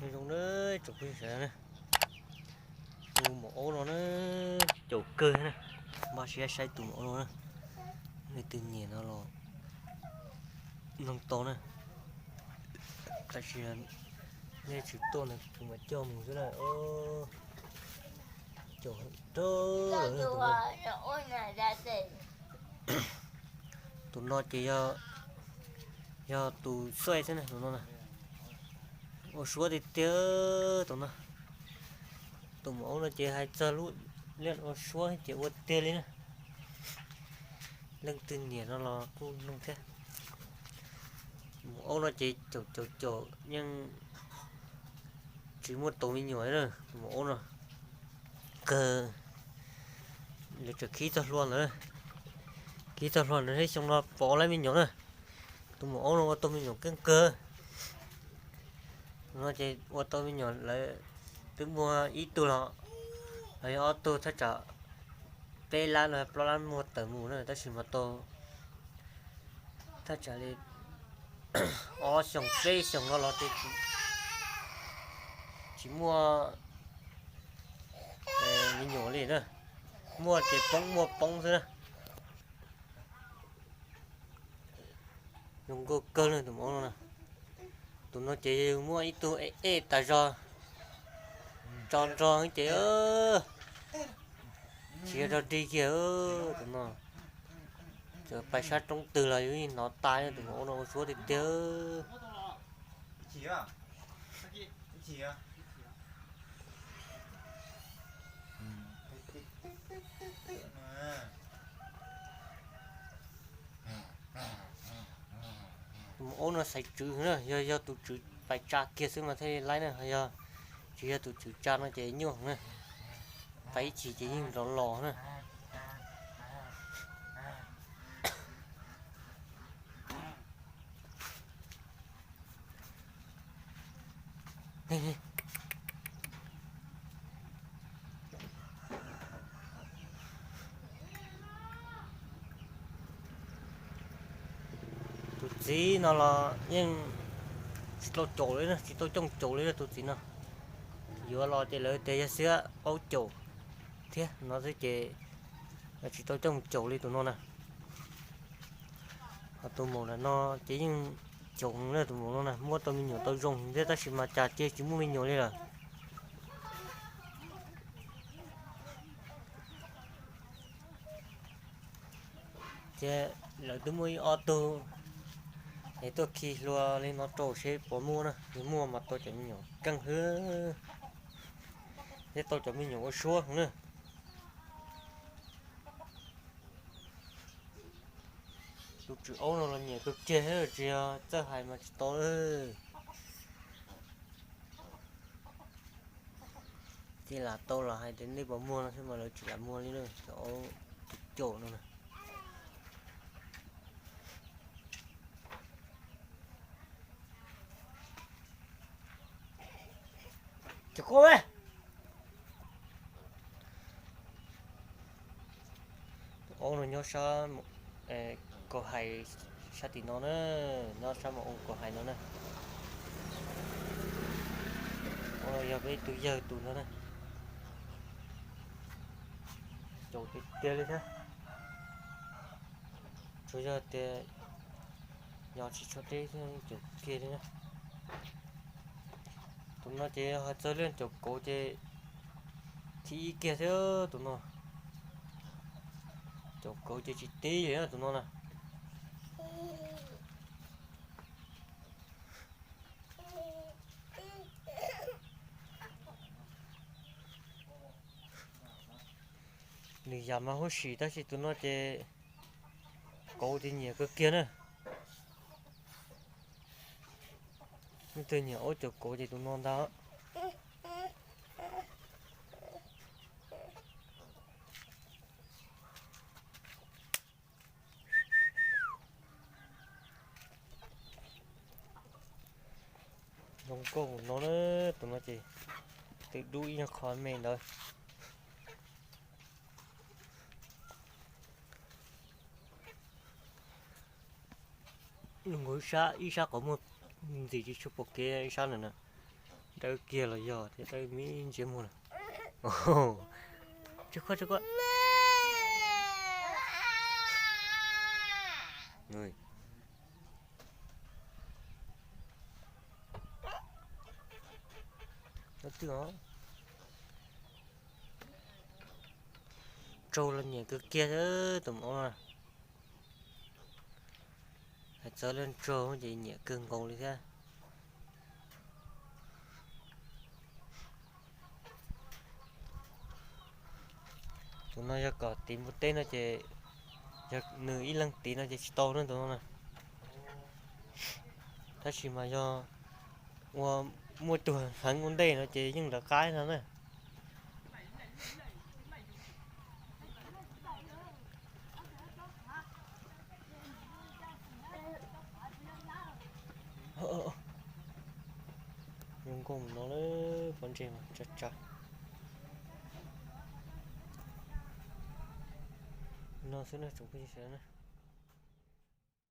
Zoo na, tsoom phooj ywg sawv daws na, tus maum aub no na, caum kawg na, npaj siab saib tus maum aub no na, leej twg nyiam no los noog tau na, tab sis nej tsis tuaj no kuv mam coj mus xwb na. Caum rau tus no ces yog tus xuaj xwb na, tus no na, ua suab tiag tiag tus no. Tus maum aub no ces hais txog lub liaj ua suab ces ua tiag li na. Leej twg nyiam no los kuj noog thiab. Maum aub no ces caum caum caum yeej tsis muaj tau me nyuam li na. Tus maum aub no kawg, lawv tseem khib txog hlua ntawd, khib txog hlua ntawd thiab xyoo no pom ua lawv me nyuam na. Tus maum aub no ua tau me nyuam keej kawg. No ces ua tau me nyuam lawv twb muaj ib tug los, los yog ob tug thaj tsam peb lab los plaub lab muag tawm mus na, tab sis mas tau thaj tsam li ob xyoos peb xyoos no los ces tsis muaj me nyuam li na. Muaj ces poob muaj poob xwb na. Zoo nkauj kawg li tus maum aub no na. Tus no ces yus muaj ib tug ej ej tas zog, tso nrog ces tsis yog rog dig kiag. Tus no txawm pais sab roob twg los yus yeej hnov tas, tus maum aub no ua suab tiag tiag. Tus maum aub no xaiv tswv na, yog yog tus tswv pais tsa kiag xwb mas thiaj li laib na, yog tsis yog tus tswv tsa no ces nyuaj na, pais ib chim ces yeej nrov los na. Tus txiv no los yeej tsis tau caum li, tsis tau coj caum li tus txiv no. Yuav los ces lawv tias yog xiab aub caum thiab no xwb ces tsis tau coj caum li tus no na. Ho tus maum ntawm no ces yeej caum na, tus maum no na muab tau me nyuam tau zoo thiab tab sis mas cas ces tsis muaj me nyuam li lawm. Ces lawv twb muaj ib ob tug, es tuaj khi hlua li no rau seb puas muaj na, yog muaj mas tau cov me nyuam keej hwb, thiab tau cov me nyuam ua suab na. Tus tswv aub no los nyiam kawg kiag thiab, tsis yog txawj hais mas tsis tau. Ces lam tau los hais tias nej puas muag no xwb mas lawv tsis lam muag li na, cov aub caum no na. Aub no nyob sab kaum hais, sab tim no na, nyob sab mas ua kaum hais no na. Aub no yog peb ib tug yawg tus no na. Caum tiag tiag li thiab. Tsuas yog tias nyob tsis tshua deb xwb, caum kiag li na. Tus no ces hais txog lub caum kauv ces thib ib kiag thiab tus no. Caum kauv ces tsis tib li tus no na. Nws yam mas huaj sim tab sis tus no ces kauv ces nyiam kawg kiag na. Leej twg nyiam aub caum kauv ces tus no ntag. Zoo nkauj no na, tus no ces twb dub ib nyuag qho me ntawd. Zoo nkauj ib sab, ib sab qhov muag ntxim tsis tshua pom kev ib sab ntawm na. Dawb kiag los yog thiab, dawb me ntsis muag lawm. Tsis quaj, tsis quaj. Dawb twg os. Tsaug los nyiam kawg kiag tus mov. Hais txog lub tsaug ces nyiam kawg nkaus li thiab. Tus no yog kom tiv npua teb no ces, yog nws ib leeg tiv no ces tsis tau na tus no na. Tab sis mas yog ua muaj tug heev ua ntej no ces yeej lawv qab no na. Zoo nkauj mus no lawm, pob ntseg mas tsa tsa. No xwb na tsoom phooj ywg sawv daws na.